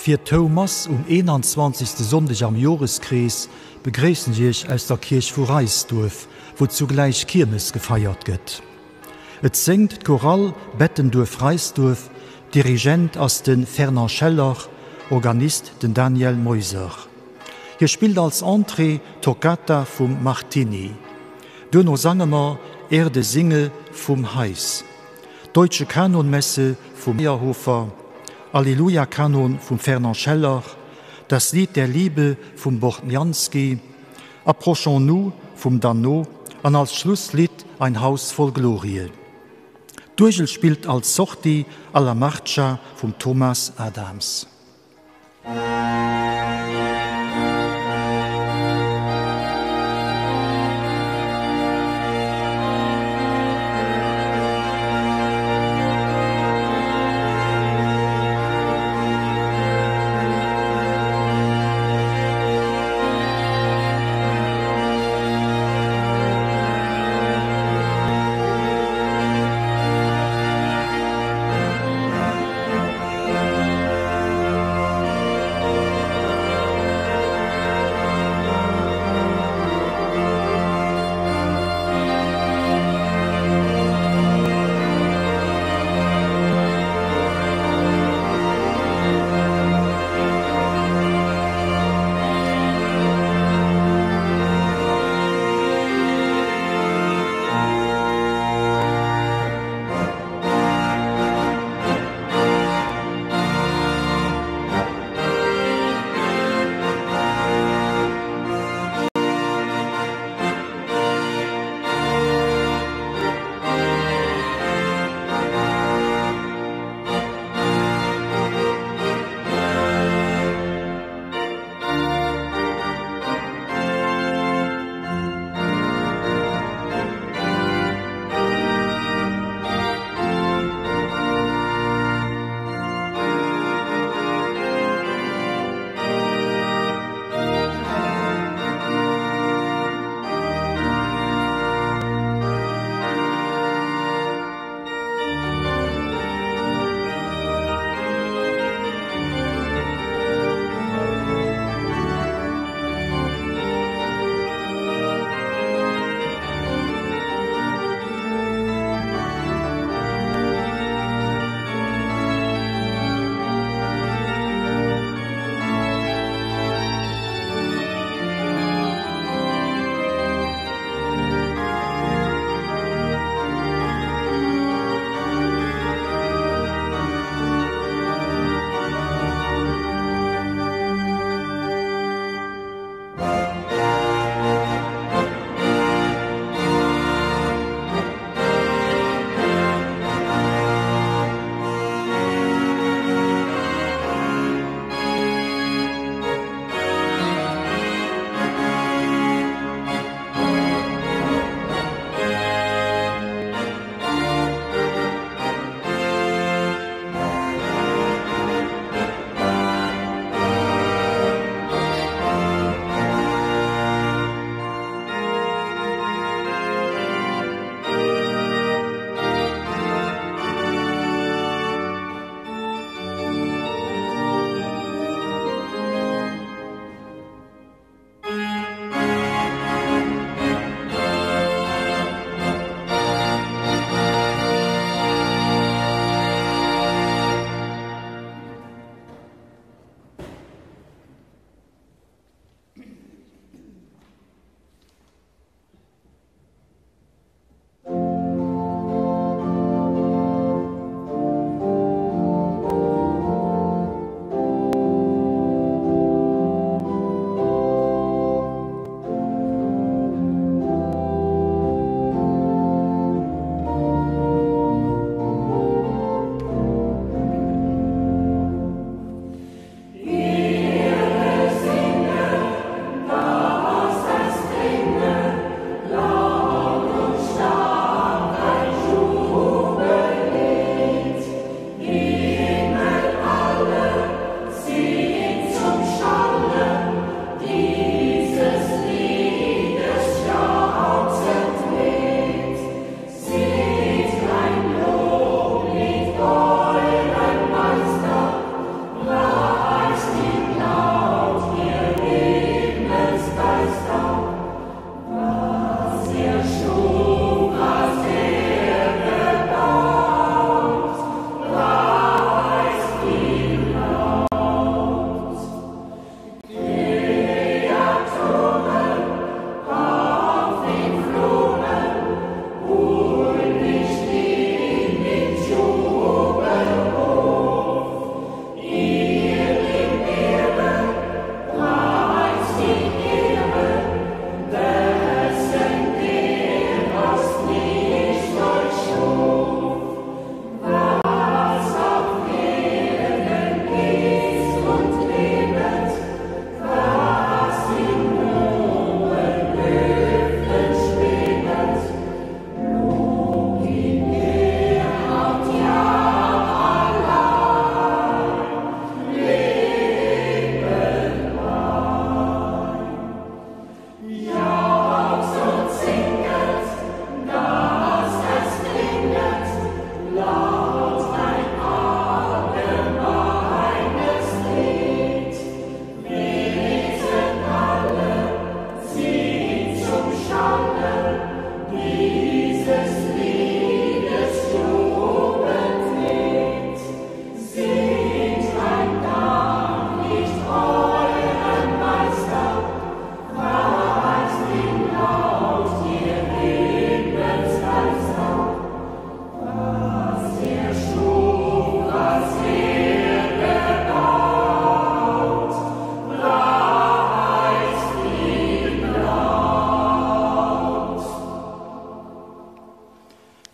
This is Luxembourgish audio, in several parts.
Fir d'Houmass um 21. Sonndeg am Joreskrees begréissen ech Iech aus der Kierch vu Reisduerf, wou zugläich Kiermes gefeiert gëtt. Et séngt d'Chorale Bettenduerf-Reisduerf, Dirigent ass de Fernand Scheller, Organist den Daniel Meuser. Hie spillt als Entrée d'Toccata vum Martini. Duerno sange mer Erde singe vum Heiss, Deutsche Kanonmesse vum Meyerhofer, Alleluia-Kanon vum Fernand Scheller, Das Lied der Liebe vum Bortniansky, Approchons-nous vum Dano an als Schlusslidd Ein Haus voll Glorie. D'Uergel spillt als Sortie Alla Marcia vum Thomas Adams.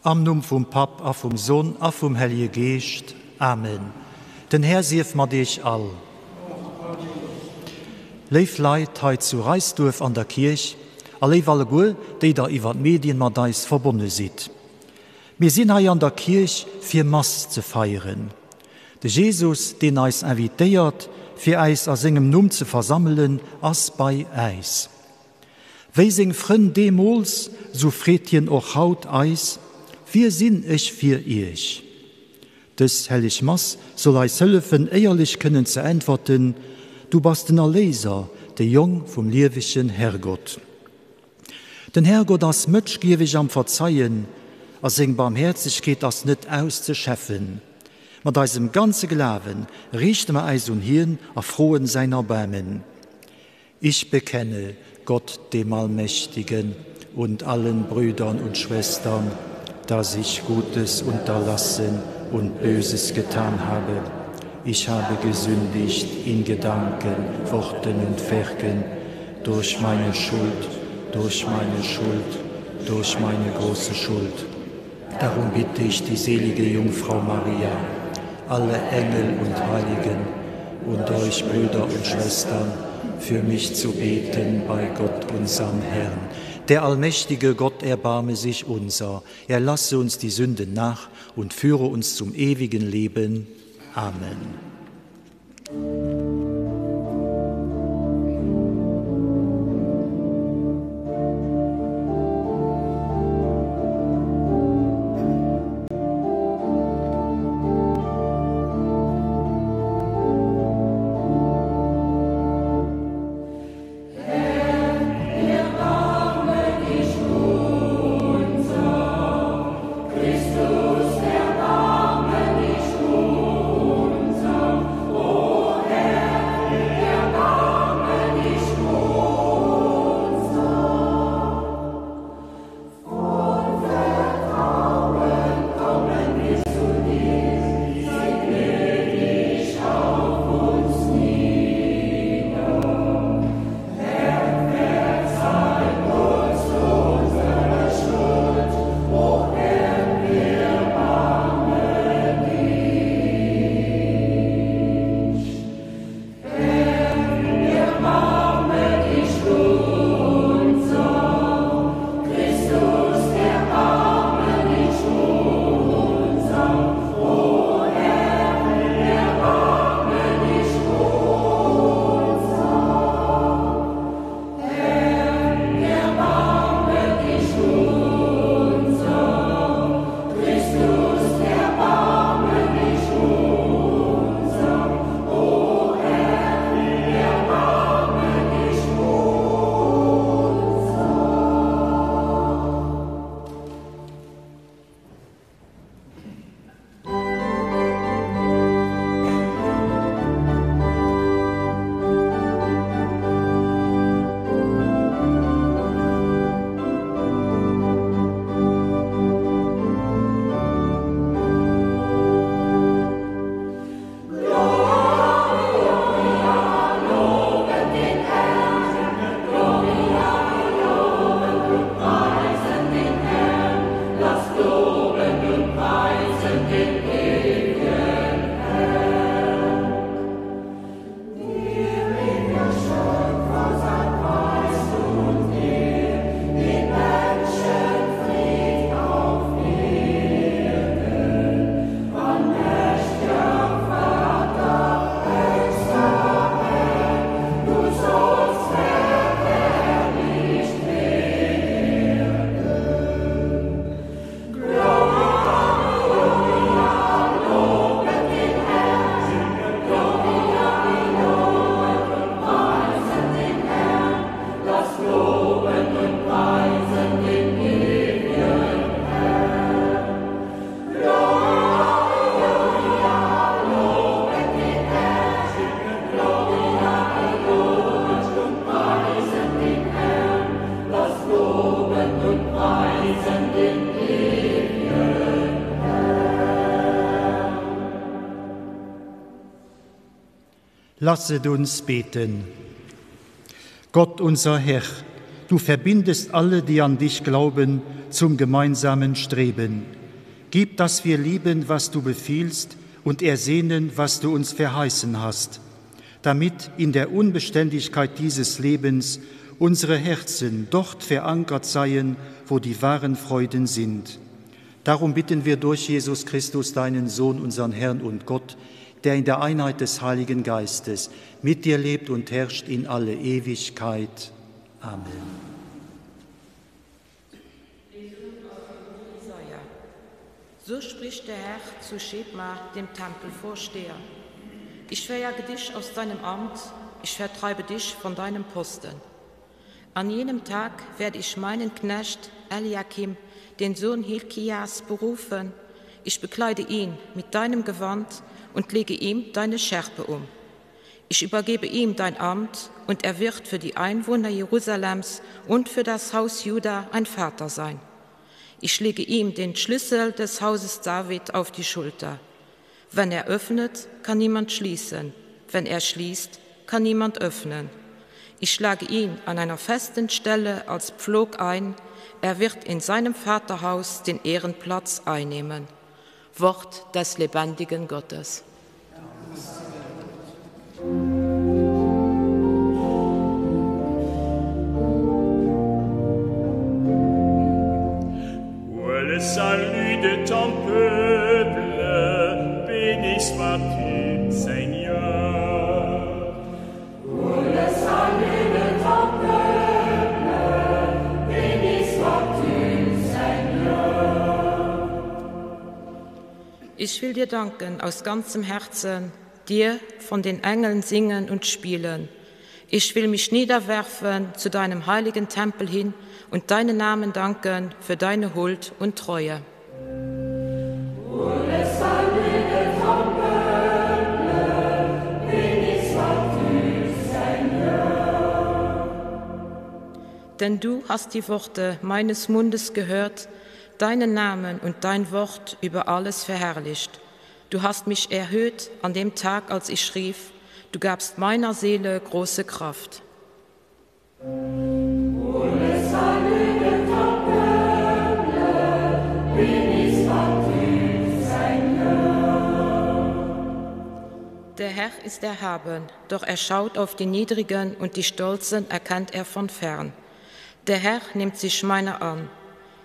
Am Numm vum Papp a vum Sonn a vum Hellje Geescht. Amen. Den Här sief mat iech all. Léif Leit hei zu Reisduerf an der Kierch a léif alleguer, déi der iwwer d'Medien mat eis verbonne sidd. Mir sinn hei an der Kierch fir Mass ze feieren. De Jesus, deen eis invitéiert, fir äis a sengem Numm ze versammelen, ass bei äis. Wéi seng Frënn deemools, sou freet hien och haut eis, Wie sinn ech fir iech? Dës helleg Mass soll eis hëllefen, éierlech kënnen ze äntwerten, Du bass den Erléiser, de Jong vum liewegen Herrgott. Den Herrgott ass mëtschgieweg am Verzeien, a seng Barmhäerzegkeet ass net auszeschäffen. Mat eisem ganze Glawe riichte mer äis un hien a froen säin Erbaarmen. Ich bekenne Gott dem Allmächtigen und allen Brüdern und Schwestern, dass ich Gutes unterlassen und Böses getan habe. Ich habe gesündigt in Gedanken, Worten und Werken durch meine Schuld, durch meine Schuld, durch meine große Schuld. Darum bitte ich die selige Jungfrau Maria, alle Engel und Heiligen und euch Brüder und Schwestern, für mich zu beten bei Gott unserem Herrn. Der allmächtige Gott erbarme sich unser, er lasse uns die Sünden nach und führe uns zum ewigen Leben. Amen. Lasset uns beten. Gott unser Herr, du verbindest alle, die an dich glauben, zum gemeinsamen Streben. Gib, dass wir lieben, was du befiehlst, und ersehnen, was du uns verheißen hast, damit in der Unbeständigkeit dieses Lebens unsere Herzen dort verankert seien, wo die wahren Freuden sind. Darum bitten wir durch Jesus Christus, deinen Sohn, unseren Herrn und Gott, der in der Einheit des Heiligen Geistes mit dir lebt und herrscht in alle Ewigkeit. Amen. So spricht der Herr zu Schebma, dem Tempelvorsteher. Ich verjage dich aus deinem Amt, ich vertreibe dich von deinem Posten. An jenem Tag werde ich meinen Knecht Eliakim, den Sohn Hilkias, berufen. Ich bekleide ihn mit deinem Gewand und lege ihm deine Schärpe um. Ich übergebe ihm dein Amt und er wird für die Einwohner Jerusalems und für das Haus Juda ein Vater sein. Ich lege ihm den Schlüssel des Hauses David auf die Schulter. Wenn er öffnet, kann niemand schließen. Wenn er schließt, kann niemand öffnen. Ich schlage ihn an einer festen Stelle als Pflog ein. Er wird in seinem Vaterhaus den Ehrenplatz einnehmen. Wort des lebendigen Gottes. le salut de ton peuple, béni sois-tu, Seigneur. Pour le salut de ton peuple, béni sois-tu, Seigneur. Ich will dir danken aus ganzem Herzen, dir von den Engeln singen und spielen. Ich will mich niederwerfen zu deinem heiligen Tempel hin und deinen Namen danken für deine Huld und Treue. Denn du hast die Worte meines Mundes gehört, deinen Namen und dein Wort über alles verherrlicht. Du hast mich erhöht an dem Tag, als ich schrief, du gabst meiner Seele große Kraft. Der Herr ist erhaben, doch er schaut auf die Niedrigen und die Stolzen erkennt er von fern. Der Herr nimmt sich meiner an.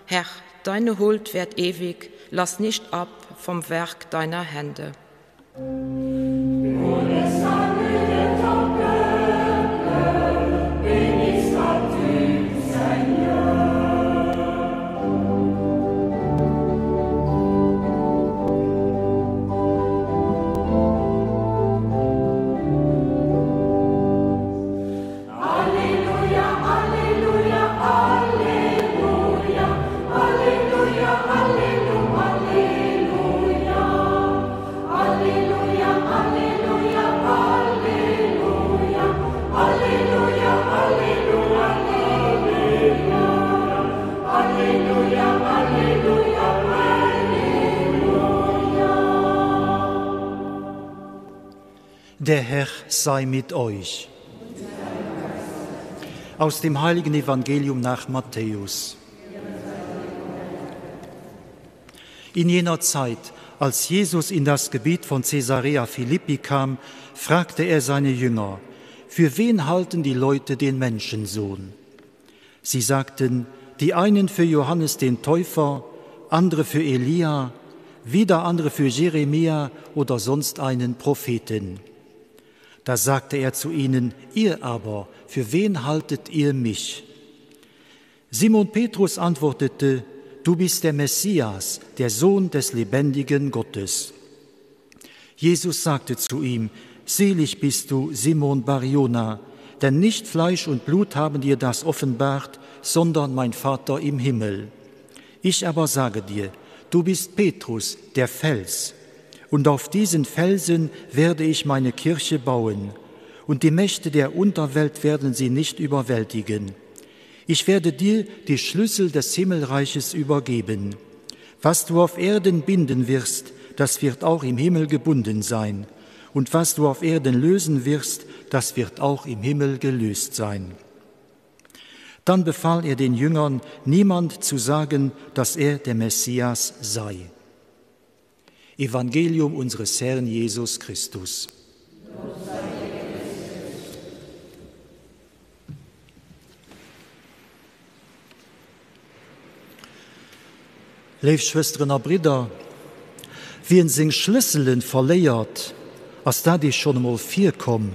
Herr, deine Huld währt ewig, lass nicht ab vom Werk deiner Hände. Der Herr sei mit euch. Aus dem heiligen Evangelium nach Matthäus. In jener Zeit, als Jesus in das Gebiet von Caesarea Philippi kam, fragte er seine Jünger: Für wen halten die Leute den Menschensohn? Sie sagten: Die einen für Johannes den Täufer, andere für Elia, wieder andere für Jeremia oder sonst einen Propheten. Da sagte er zu ihnen: Ihr aber, für wen haltet ihr mich? Simon Petrus antwortete: Du bist der Messias, der Sohn des lebendigen Gottes. Jesus sagte zu ihm: Selig bist du, Simon Bariona, denn nicht Fleisch und Blut haben dir das offenbart, sondern mein Vater im Himmel. Ich aber sage dir, du bist Petrus, der Fels, und auf diesen Felsen werde ich meine Kirche bauen, und die Mächte der Unterwelt werden sie nicht überwältigen. Ich werde dir die Schlüssel des Himmelreiches übergeben. Was du auf Erden binden wirst, das wird auch im Himmel gebunden sein. Und was du auf Erden lösen wirst, das wird auch im Himmel gelöst sein. Dann befahl er den Jüngern, niemand zu sagen, dass er der Messias sei. Evangelium unseres Herrn Jesus Christus. Léif Schwësteren a Bridder, wien seng Schlësselen verléiert, ass dat Iech schonn emol virkomm?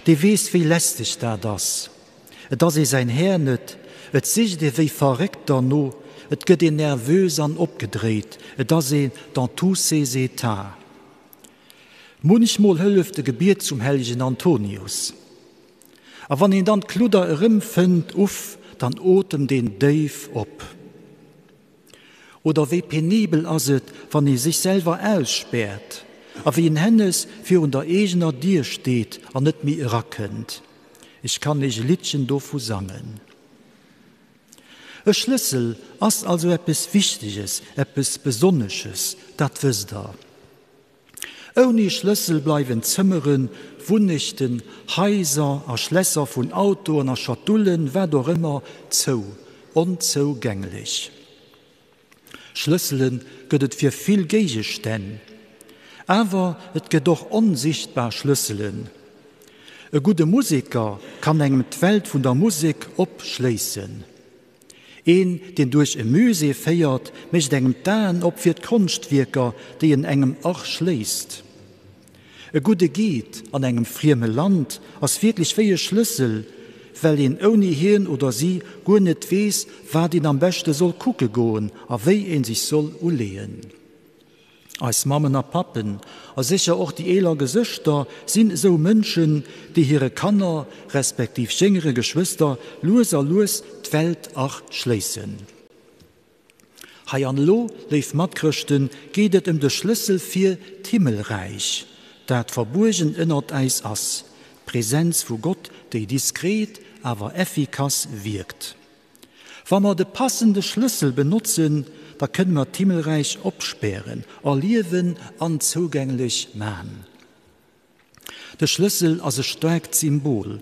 Dee weess wéi lästeg dat ass. Et ass ee säin Här net, et sicht ee wéi verréckt derno, et gëtt een nervös an opgedréit, et ass een dans tous ses états. Munchmol hëlleft e Gebiet zum hellegen Antonius. A wann een dann d'Kludder erëmfënnt, uff, dann otemt een déif op. Oder wéi penibel ass et, wann ee sech selwer ausspäert a wéi en Hännes virun der eegener Dier steet an net méi erakënnt. Ech kann iech e Liddchen dovu sangen. E Schlëssel ass also eppes Wichteges, eppes Besonnesches, dat wësst der. Ouni Schlëssel bleiwen Zëmmeren, Wunnechten, Haiser a Schlässer vun Autoen a Schatullen, wat och ëmmer, zou, onzougänglech. Schlëssele gëtt et fir vill Géigestänn, awer et gëtt och onsichtbar Schlësselen. E gudde Museker kann engem d'Welt vun der Musek opschléissen. Een, deen duerch e Musée féiert, mécht engem d'Aen op fir d'Konschtwierker, déi en engem erschléisst. E gudde Guide an engem frieme Land ass wierklech wéi e Schlëssel, well een ouni hien oder si guer net weess, wat een am beschte soll kucke goen a wéi een sech soll uleeën. Eis Mammen a Pappen, a sécher och déi eeler Gesëschter, sinn esou Mënschen, déi hire Kanner, respektiv jéngere Geschwëster lues a lues d'Welt erschléissen. Hei an elo, léif Matchrëschten, geet et ëm de Schlëssel fir d'Himmelräich, dat verbuergen ënnert äis ass, d'Präsenz vu Gott, déi diskret, awer effikass wierkt. Wa mer de passende Schlëssel benotzen, da kënne mer d'Himmelräich opspären, erliewen an zougänglech man. De Schlëssel ass e staarkt Symbol.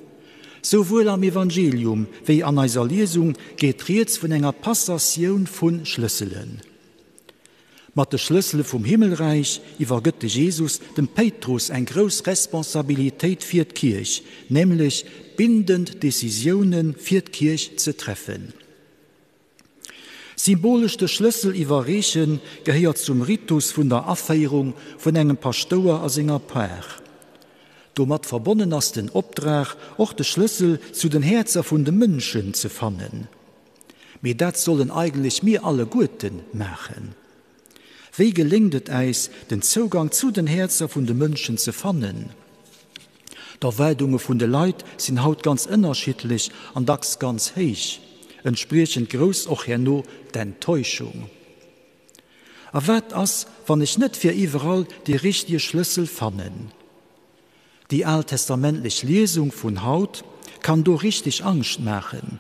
Souwuel am Evangelium wéi an eiser Liesung geet rieds vun enger Passatioun vu Schlësselen. Mat de Schlëssele vum Himmelräich iwwergëtt de Jesus dem Péitrus eng grouss Responsabilitéit fir d'Kierch, nämlech bindend Decisioune fir d'Kierch ze treffen. Symbolesch de Schlëssel iwwerreeche gehéiert zum Ritus vun der Aféierung vun engem Paschtouer a senger Par. Domat verbonnen ass den Opdrag, och de Schlëssel zu den Häerzer vun de Mënschen ze fannen. Mee dat sollen eigentlech mir alleguerten maachen. Wéi geléngt et äis, den Zougang zu den Häerzer vun de Mënschen ze fannen? D'Erwaardunge vun de Leit sinn haut ganz ënnerschiddlech an dacks ganz héich, entspriechend grouss och herno d'Enttäuschung. A wat ass, wann ech net fir iwwerall dee richtige Schlëssel fannen? Déi altestamentlech Liesung vun haut kann do richteg Angscht maachen.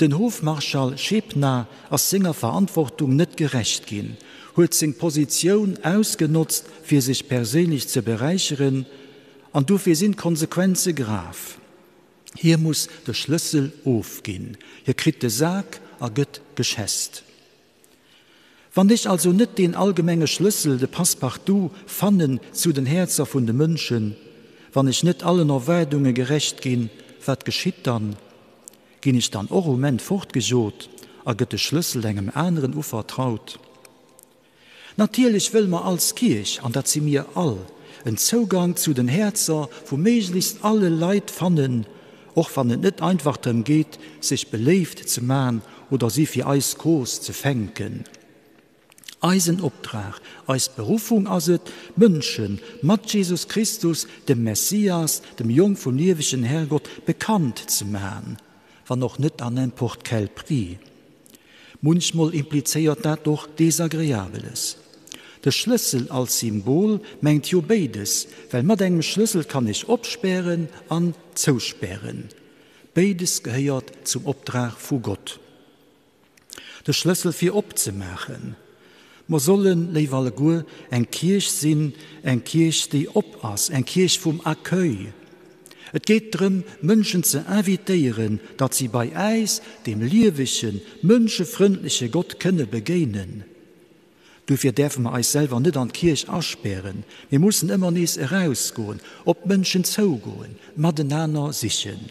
Den Hofmarschall Schebna ass senger Verantwortung net gerecht ginn, huet seng Positioun ausgenotzt fir sech perséinlech ze beräicheren, an dofir sinn d'Konsequenze grav. Hie muss de Schlëssel ofginn, hie kritt de Sak a gëtt geschässt. Wann ech also net deen allgemenge Schlëssel, de Passe-partout, fannen zu den Häerzer vun de Mënschen, wann ech net allen Erwaardunge gerecht ginn, wat geschitt dann? Ginn ech dann och um Enn fortgejot a gëtt de Schlëssel engem aneren uvertraut? Natierlech wëlle mer als Kierch, an dat si mir all, en Zougang zu den Häerzer vu méiglechst alle Leit fannen, och wann et net einfach drëm geet, sech beléift ze man oder si fir eis Cause ze fänken. Eisen Optrag, eis Beruffung ass et, d'Mënsche mat Jesus Christus, dem Messias, dem Jong vum liewegen Herrgott, bekannt ze man, wann och net à n'importe quel prix. Munchmol implizéiert dat och Desagreabeles. De Schlëssel als Symbol mengt jo béides, well mat engem Schlëssel kann ech opspären an zouspären. Béides gehéiert zum Optrag vu Gott. De Schlëssel fir opzemaachen. Mer sollen, léif alleguer, eng Kierch sinn, eng Kierch, déi op ass, eng Kierch vum Accueil. Et geet drëm, Mënschen ze invitéieren, datt si bei äis, dem liewegen, mënschefrëndleche Gott kënne begéinen. Dofir däerfe mer eis selwer net an d'Kierch aspären. Mir mussen ëmmer nees erausgoen, op d'Mënschen zougoen, matenaner sichen.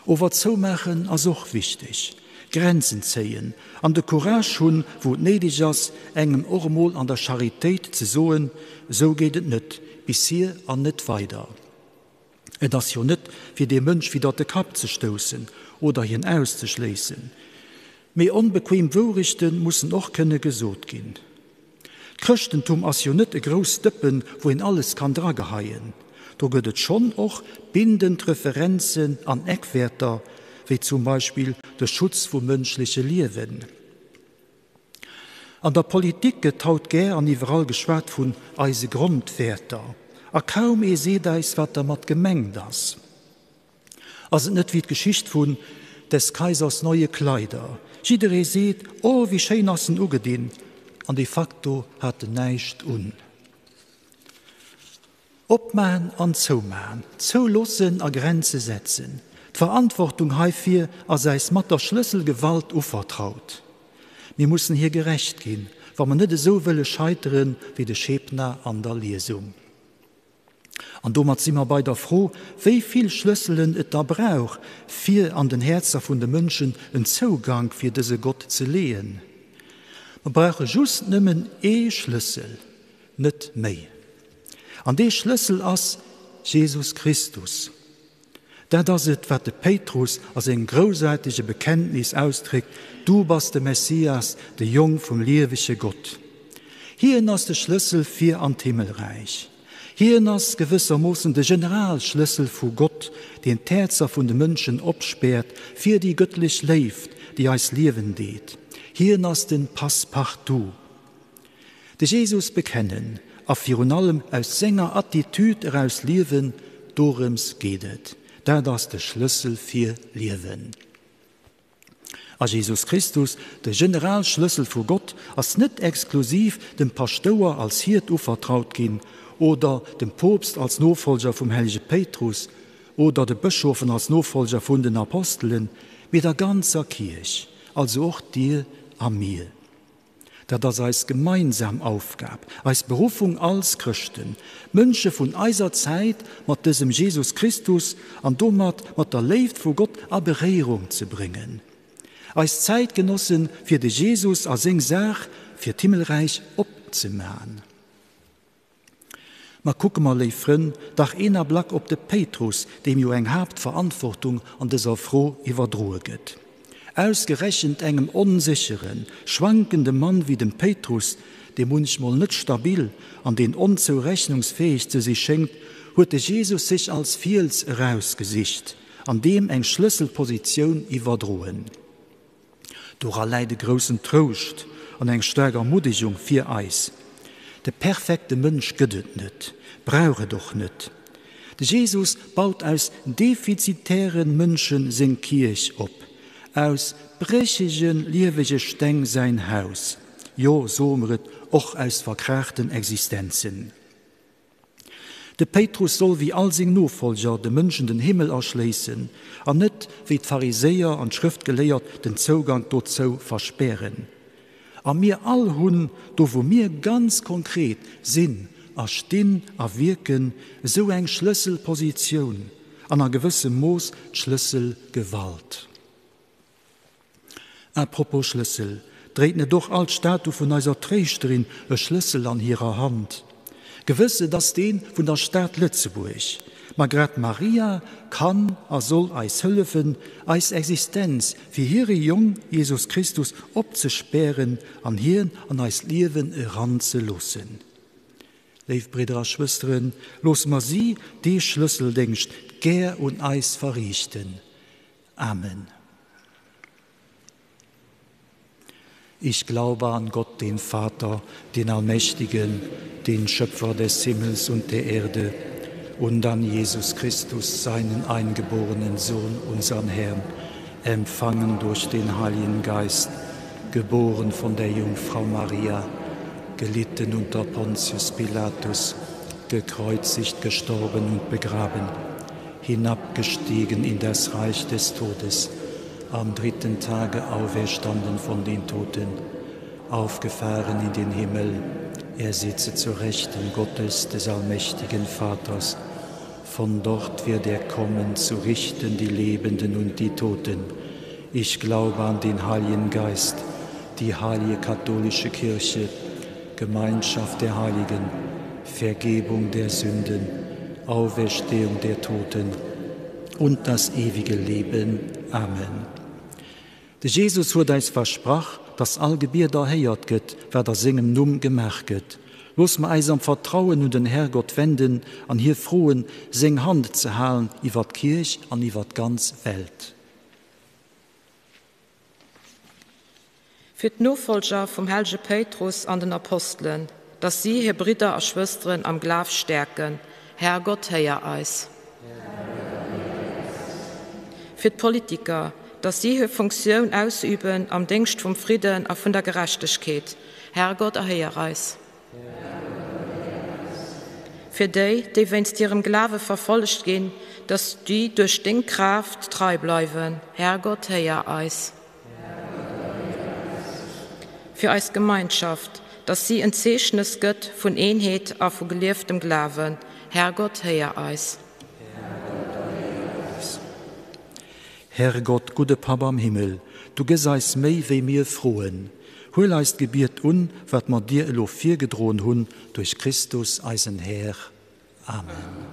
Ower zoumaachen ass och wichteg. Grenzen zéien an de Courage hunn, wou et néideg ass, engem och emol an der Charitéit ze soen, Esou geet et net, bis hier an net weider. Et ass jo net, fir dee Mënsch widder de Kapp ze stoussen oder hien auszeschléissen. Mee onbequem Wourechte mussen och kënne gesot ginn. D'Chrëschtentum ass jo net e grousst Dëppen, wou een alles kann drageheien. Do gëtt et schonn och bindend Referenzen an Eckwäerter, wéi zum Beispill de Schutz vum mënschleche Liewen. An der Politik gëtt haut gär an iwwerall geschwat vun eise Grondwäerter, a kaum ee seet eis, wat dermat gemengt ass. Ass et net wéi d'Geschicht vun des Kaisers neue Kleider? Jidderee seet, Oh, wéi schéin ass en ugedinn, an de facto hat en näischt un. Opmaen an zoumaen, zouloossen a Grenze setzen, d'Verantwortung heifir ass äis mat der Schlësselgewalt uvertraut. Mir mussen hir gerecht ginn, wa mer net esou wëlle scheitere wéi de Schebna an der Liesung. An domat si mer bei der Fro, wéi vill Schlësselen et da brauch, fir an den Häerzer vun de Mënschen en Zougank fir dëse Gott ze leeën. Mer brauche just nëmmen ee Schlëssel, net méi. An dee Schlëssel ass Jesus Christus. Dat ass et, wat de Péitrus a sengem groussaartege Bekenntnis ausdréckt, Du bass de Messias, de Jong vum liewege Gott. Hien ass de Schlëssel fir an d'Himmelräich. Hien ass gewëssermoossen de Generalschlëssel vu Gott, deen d'Häerzer vun de Mënschen opspäert fir déi gëttlech Léift, déi eis liewen deet. Hien ass de Passe-partout. De Jesus bekennen a virun allem aus senger Attitüd eraus liewen, dorëms geet et. Dat ass de Schlëssel fir Liewen. A Jesus Christus, de Generalschlëssel vu Gott, ass net exklusiv dem Paschtouer als Hiert uvertraut ginn oder dem Poopst als Nofolger vum hellege Péitrus oder de Bëschofen als Nofolger vun den Apostelen, mee der ganzer Kierch, also och dir a mir. Dat ass eis gemeinsam Aufgab, eis Beruffung als Chrëschten, d'Mënsche vun eiser Zäit mat dësem Jesus Christus an domat mat der Léift vu Gott a Beréierung ze bréngen, eis Zäitgenosse fir de Jesus a seng Saach, fir d'Himmelräich opzemaen. Ma kucke mer, léif Frënn, dach een Ablack op de Péitrus, deem jo eng Haaptverantwortung an dëser Fro iwwerdroe gëtt. Ausgerechent engem onsécheren, schwankende Mann wéi dem Péitrus, dee munchmol net stabil an deen onzourechnungsfäeg ze si schéngt, huet de Jesus sech als Fiels erausgesicht an deem eng Schlësselpositioun iwwerdroen. Dora läit e groussen Trouscht an eng staark Ermuddegung fir eis. De perfekte Mënsch gëtt et net, brauch et och net. De Jesus baut aus defizitäre Mënsche seng Kierch op, aus bréchege liewege Steng säin Haus, jo, soe mer et, och aus verkraachten Existenzen. De Péitrus soll wéi all seng Nofollger de Mënschen den Himmel erschléissen an net wéi d'Pharisäer an d'Schrëftgeléiert den Zougank dozou verspären. A mir all hunn, do wou mir ganz konkret sinn a stinn a wierken, esou eng Schlësselpositioun an a gewëssem Mooss d'Schlësselgewalt. À propos Schlëssel, dréit net och all d'Statu vun eiser Tréischterin e Schlëssel an hirer Hand? Gewëss, et ass dee vun der Stad Lëtzebuerg. Ma grad d'Maria kann a soll eis hëllefen, eis Existenz fir hire Jong Jesus Christus opzespären an hien an eist Liewen eranzeloossen. Léif Bridder a Schwësteren, loosse mer si dee Schlësseldéngscht gär un eis verriichten. Amen. Ich glaube an Gott, den Vater, den Allmächtigen, den Schöpfer des Himmels und der Erde, und an Jesus Christus, seinen eingeborenen Sohn, unseren Herrn, empfangen durch den Heiligen Geist, geboren von der Jungfrau Maria, gelitten unter Pontius Pilatus, gekreuzigt, gestorben und begraben, hinabgestiegen in das Reich des Todes, am dritten Tage auferstanden von den Toten, Aufgefahren in den Himmel, er sitze zur Rechten Gottes des allmächtigen Vaters. Von dort wird er kommen, zu richten die Lebenden und die Toten. Ich glaube an den Heiligen Geist, die heilige katholische Kirche, Gemeinschaft der Heiligen, Vergebung der Sünden, Auferstehung der Toten und das ewige Leben. Amen. De Jesus huet eis versprach, dass all Gebiet erhéiert gëtt, wat a sengem Numm gemaach gëtt. Looss mer eis am Vertrauen un den Herrgott wenden an hie froen, seng Hand ze halen iwwer d'Kierch an iwwer d'ganz Welt. Fir d'Nofollger vum hellege Péitrus an den Apostelen, dass si hir Bridder a Schwësteren am Glaf stäerken. Herrgott, héier eis. Fir d'Politiker, dass si hir Funktioun ausüben am Déngscht vum Fridden a vun der Gerechtegkeet. Herrgott, erhéier eis. Fir déi, déi wéinst hirem Glawe verfollegt ginn, dass déi duerch deng Kraaft trei bleiwen. Herrgott, héier eis. Fir eis Gemeinschaft, dass si en Zeechnes gëtt vun Eenheet a vu gelieftem Glawen. Herrgott, héier eis. Herrgott, gudde Papp am Himmel, du gëss eis méi wéi mir froen. Huel eist Gebiet un, wat mer dir elo virgedroen hunn, duerch Christus, eisen Här. Amen.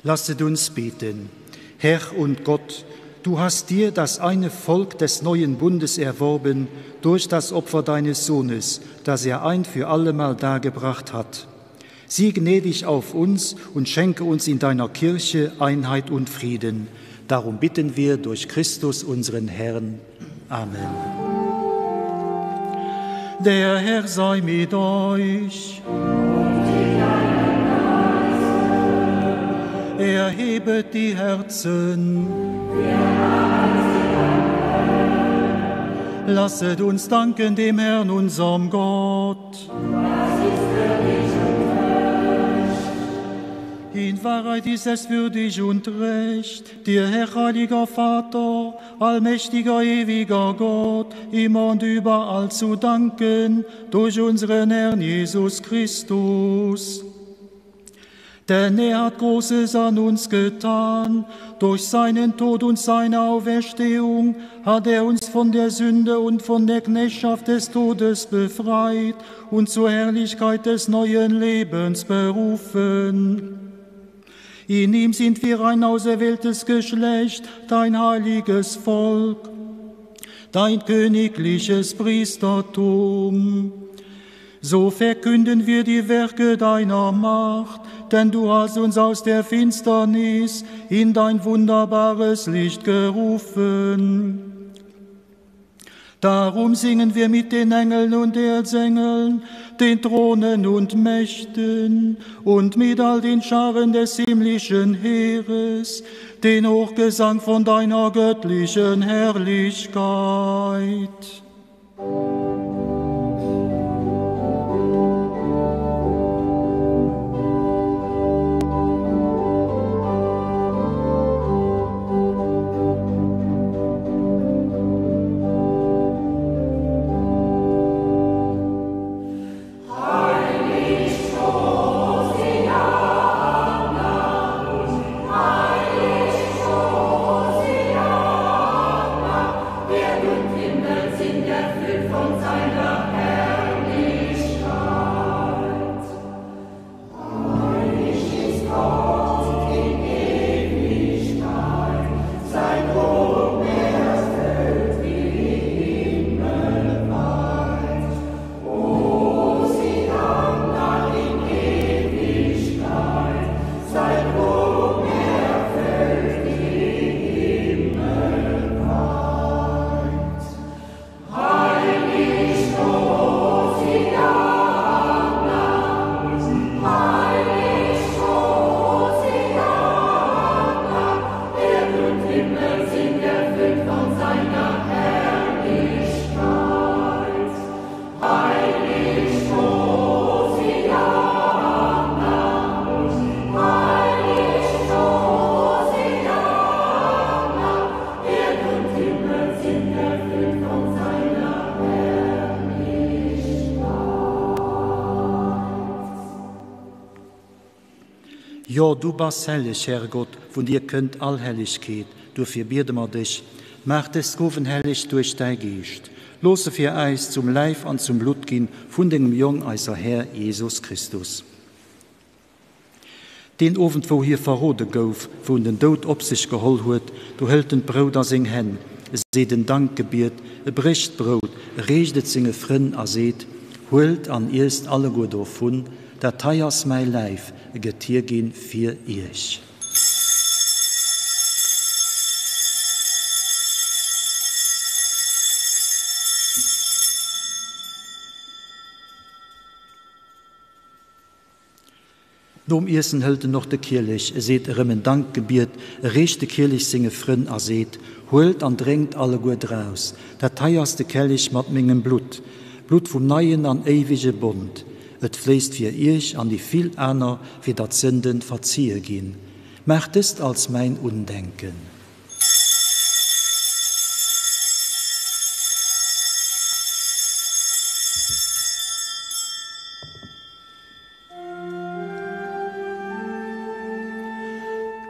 Lasset uns beten. Herr und Gott, du hast dir das eine Volk des neuen Bundes erworben durch das Opfer deines Sohnes, das er ein für allemal dargebracht hat. Sieh gnädig auf uns und schenke uns in deiner Kirche Einheit und Frieden. Darum bitten wir durch Christus unseren Herrn. Amen. Der Herr sei mit euch. Erhebet die Herzen. Lasset uns danken dem Herrn, unserem Gott. In Wahrheit ist es würdig und recht, dir, Herr heiliger Vater, allmächtiger, ewiger Gott, immer und überall zu danken, durch unseren Herrn Jesus Christus. Denn er hat Großes an uns getan, durch seinen Tod und seine Auferstehung hat er uns von der Sünde und von der Knechtschaft des Todes befreit und zur Herrlichkeit des neuen Lebens berufen. In ihm sind wir ein auserwähltes Geschlecht, dein heiliges Volk, dein königliches Priestertum. So verkünden wir die Werke deiner Macht, denn du hast uns aus der Finsternis in dein wunderbares Licht gerufen. Darum singen wir mit den Engeln und Erzengeln, den Thronen und Mächten und mit all den Scharen des himmlischen Heeres, den Hochgesang von deiner göttlichen Herrlichkeit. Jo, du bass helleg, Herrgott, vun dir kënnt all Hellegkeet, duerfir biede mer dech, maach dës Gowen helleg duerch däi Geescht. Looss se fir äis zum Läif an zum Blutt ginn vun dengem Jong, eiser Här Jesus Christus. Deen Owend, wou hie verrode gouf, wou en den Doud op sech geholl huet, do hëlt en d'Brout a seng Hänn, e seet en Dankgebiet, e brécht d'Brout, e reecht et senge Frënn a seet, Huelt an iesst alleguer dovun, dat hei ass mäi Läif, e gëtt hierginn fir iech. Nom Iessen hëlt en och de Kielech, e seet erëm en Dankgebiet, e reecht de Kielech senge Frënn a seet, Huelt an drénkt alleguer draus, dat hei ass de Kelech mat mengem Blutt, d'Blutt vum neien an éiwege Bond. Et fléisst fir iech an déi vill aner, fir datt d'Sënde verzie ginn. Maacht dëst als mäin Undenken.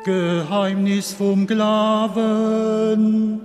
Geheimnis vum Glawen.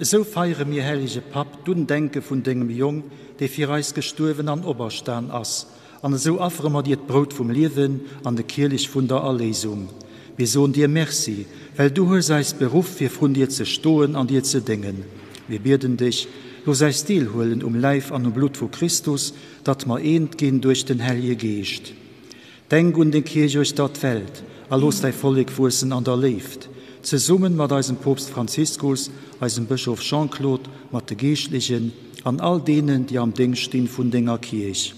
Esou feiere mir, hellege Papp, d'Undenke vun dengem Jong, dee fir eis gestuerwen an operstan ass, an esou affere mer dir d'Brout vum Liewen an de Kielech vun der Erléisung. Mir soen dir Merci, well du hues eis beruff, fir vrun dir ze stoen an dir ze déngen. Mir bieden dech, looss äis deelhuelen um Läif an um Blutt vu Christus, datt mer eent ginn duerch den Hellje Geescht. Denk un deng Kierch uechter d'Welt a looss däi Vollek wuessen an der Léift, zesummen mat eisem Poopst Franziskus, eisem Bëschof Jean-Claude, mat de Geeschtlechen an all deenen, déi am Déngscht stinn vun denger Kierch.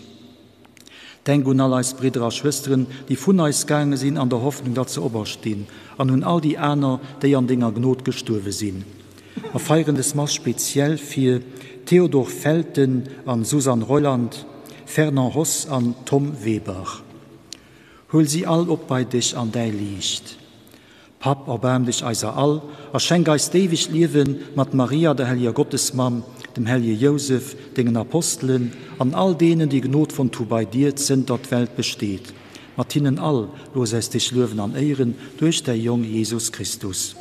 Denk un all eis Bridder a Schwësteren, déi vun eis gaange sinn an der Hoffnung, datt se operstinn, an un all déi aner, déi an denger Gnod gestuerwe sinn. Mer feieren des Mass speziell fir Théodore Felten an Suzanne Reuland, Fernand Hoss an Tom Weber. Huel si all op bei dech an däi Liicht. Papp, erbaarm dech eiser all a schenk eis d'éiwegt Liewen mat Maria, der helleger Gottesmamm, dem hellege Jousef, dengen Apostelen an all deenen, déi Gnod fonnt hu bei dir, zënter d'Welt besteet. Mat hinnen all looss äis dech luewen an éieren duerch däi Jong Jesus Christus.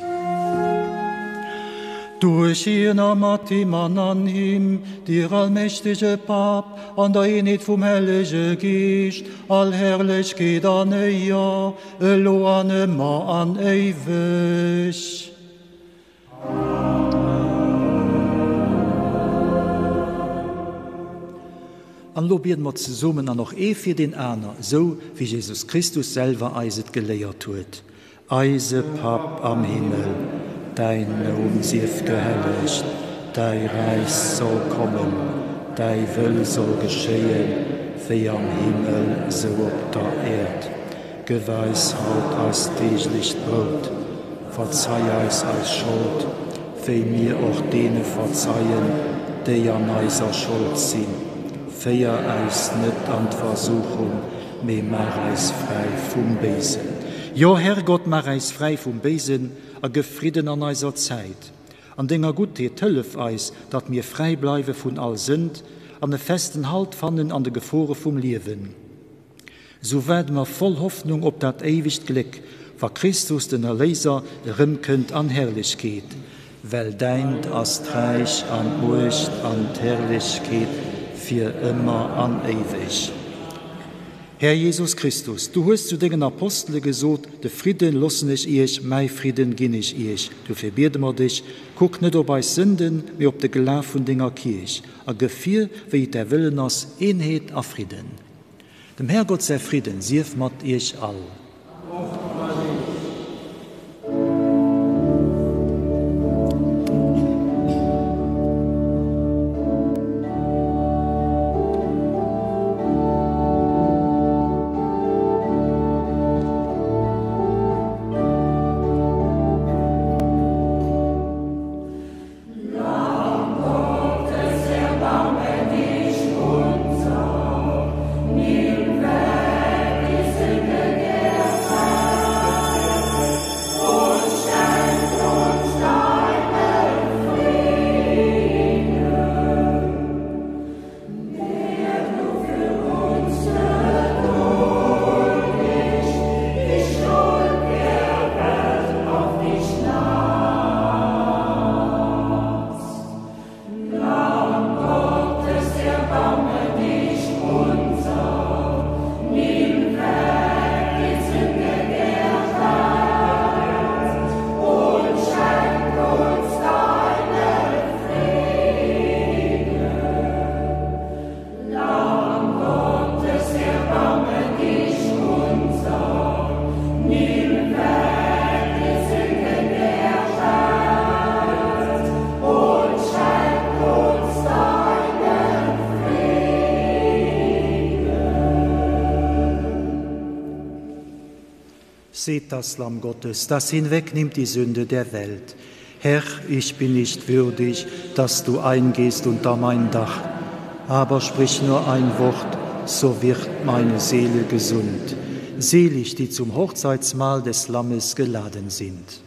Duerch hien a mat him an an him, dir allmächtege Papp, an der Eenheet vum Hellege Geescht, all Herrlechkeet an Éier, elo an ëmmer an éiweg. An elo biede mer zesummen an och ee fir deen aner, esou wéi Jesus Christus selwer eis et geléiert huet, Eise Papp am Himmel, däin Numm sief gehellegt, däi Räich soll kommen, däi Wëll soll geschéien, wéi am Himmel, esou op der Äerd. Gëff eis haut eist deeglecht Brout. Verzei eis eis Schold, wéi mir och deene verzeien, déi an eiser Schold sinn. Féier äis net an d'Versuchung, mee maach eis fräi vum Béisen. Jo, Herrgott, maach äis fräi vum Béisen a gëff Fridden an eiser Zäit. An denger Guttheet hëllef eis, datt mir fräi bleiwe vun all Sënd an e festen Halt fannen an de Gefore vum Liewen. Sou waarde mer voll Hoffnung op dat éiwegt Gléck, wa Christus, den Erléiser, erëmkënnt an Herrlechkeet. Well däint ass d'Räich an d'Muecht an d'Herrlechkeet fir ëmmer an éiweg. Här Jesus Christus, du hues zu dengen Apostele gesot, De Fridden loossen ech iech, mäi Fridden ginn ech iech. Dofir biede mer dech, Kuck net op eis Sënden, mee op de Glaf vun denger Kierch, a gëff hir, wéi et däi Wëllen ass, Eenheet a Fridden. Dem Härgott säi Fridden sief mat iech all. Och mat iech. Seht das Lamm Gottes, das hinwegnimmt die Sünde der Welt. Herr, ich bin nicht würdig, dass du eingehst unter mein Dach, aber sprich nur ein Wort, so wird meine Seele gesund. Selig, die zum Hochzeitsmahl des Lammes geladen sind.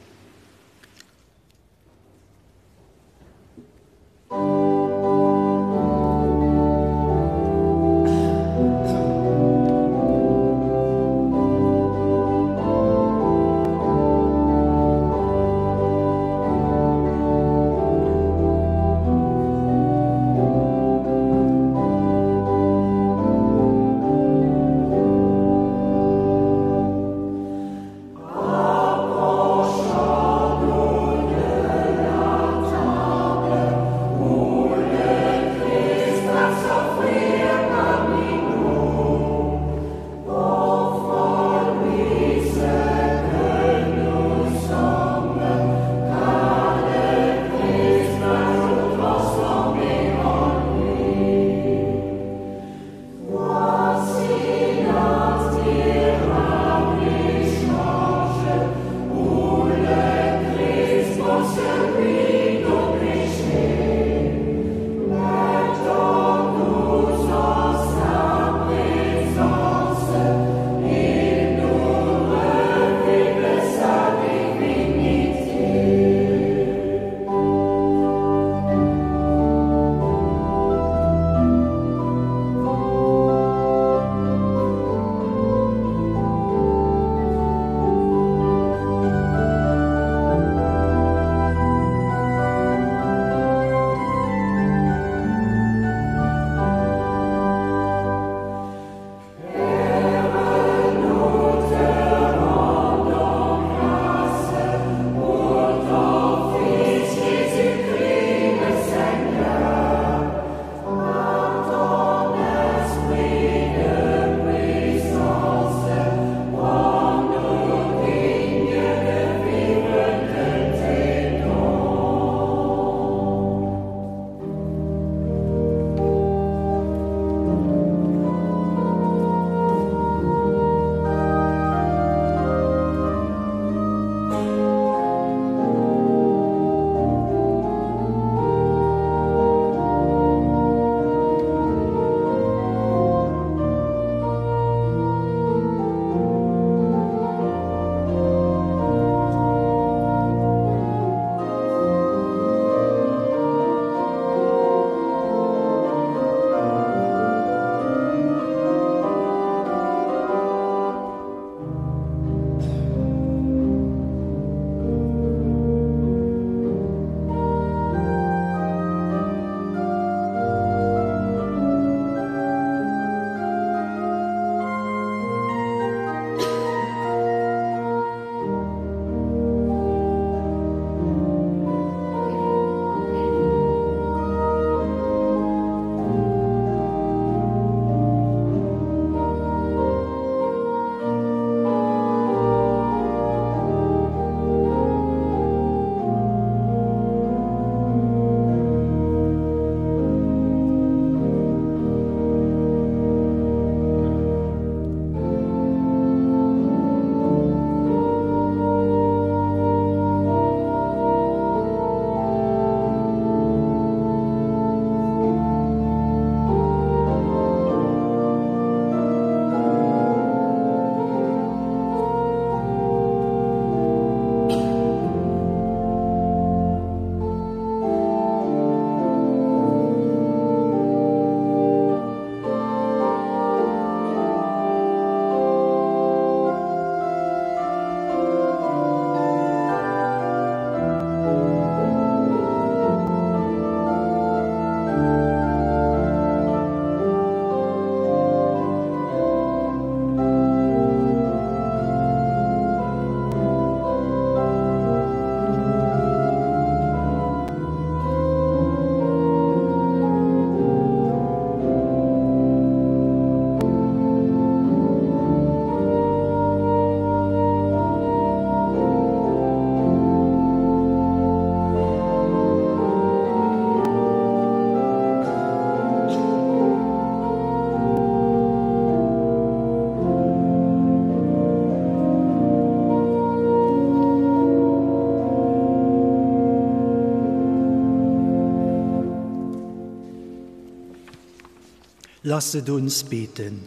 Lasset uns beten.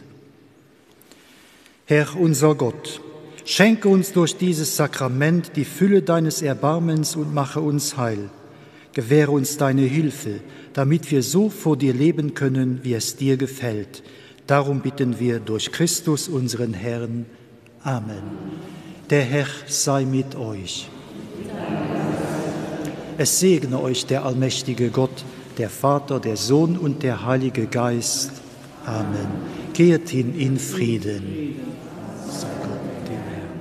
Herr unser Gott, schenke uns durch dieses Sakrament die Fülle deines Erbarmens und mache uns heil. Gewähre uns deine Hilfe, damit wir so vor dir leben können, wie es dir gefällt. Darum bitten wir durch Christus unseren Herrn. Amen. Der Herr sei mit euch. Es segne euch der allmächtige Gott, der Vater, der Sohn und der Heilige Geist. Amen. Gehet hin in Frieden. Sei Gott dem Herrn.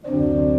Amen.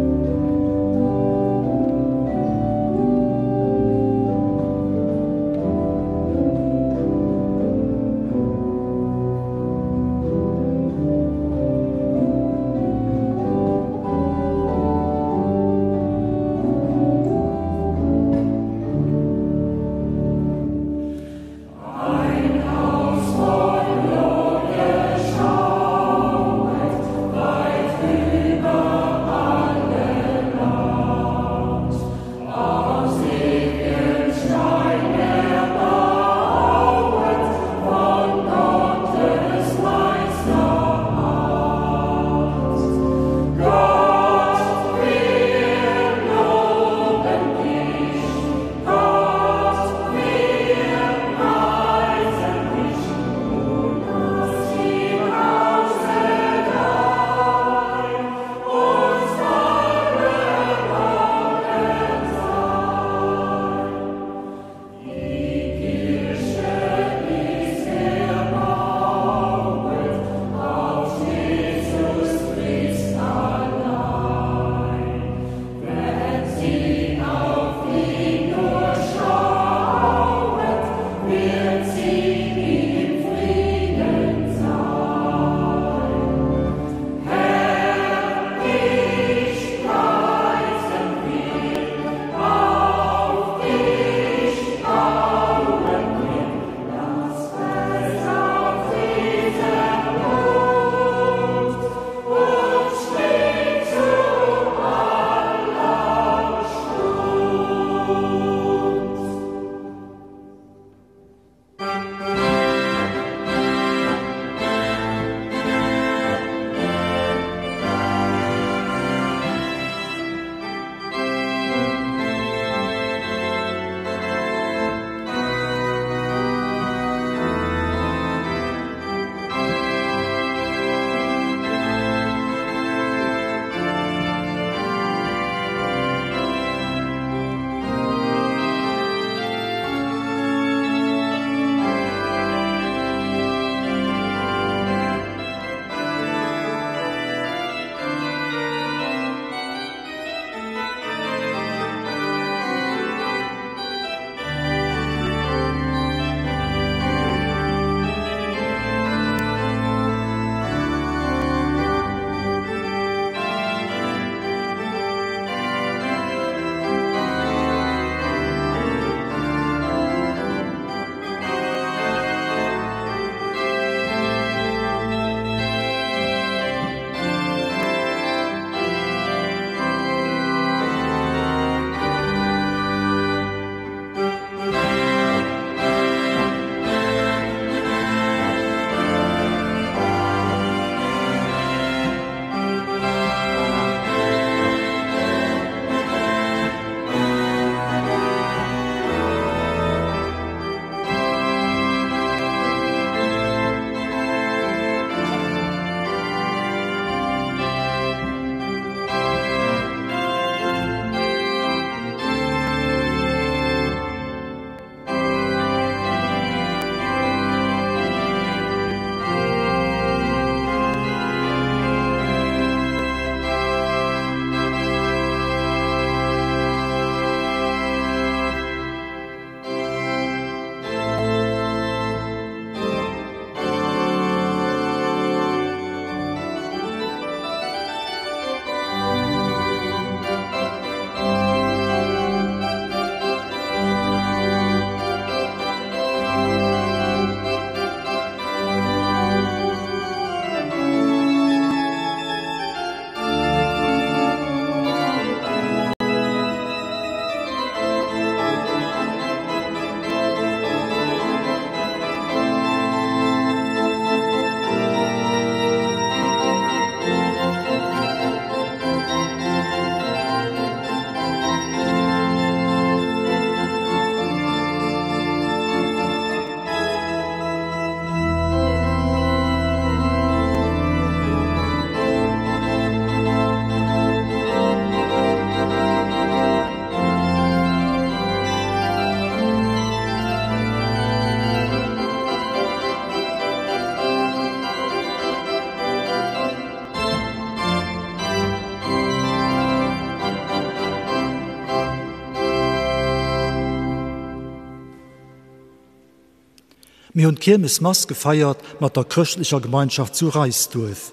Mir hunn d'Kiermesmass gefeiert mat der chrëschtlecher Gemeinschaft zu Reisduerf.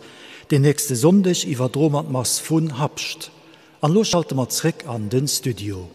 Den nächste Sonndeg iwwerdroe mer d'Mass vun Habscht. An elo schalte mer zréck an den Studio.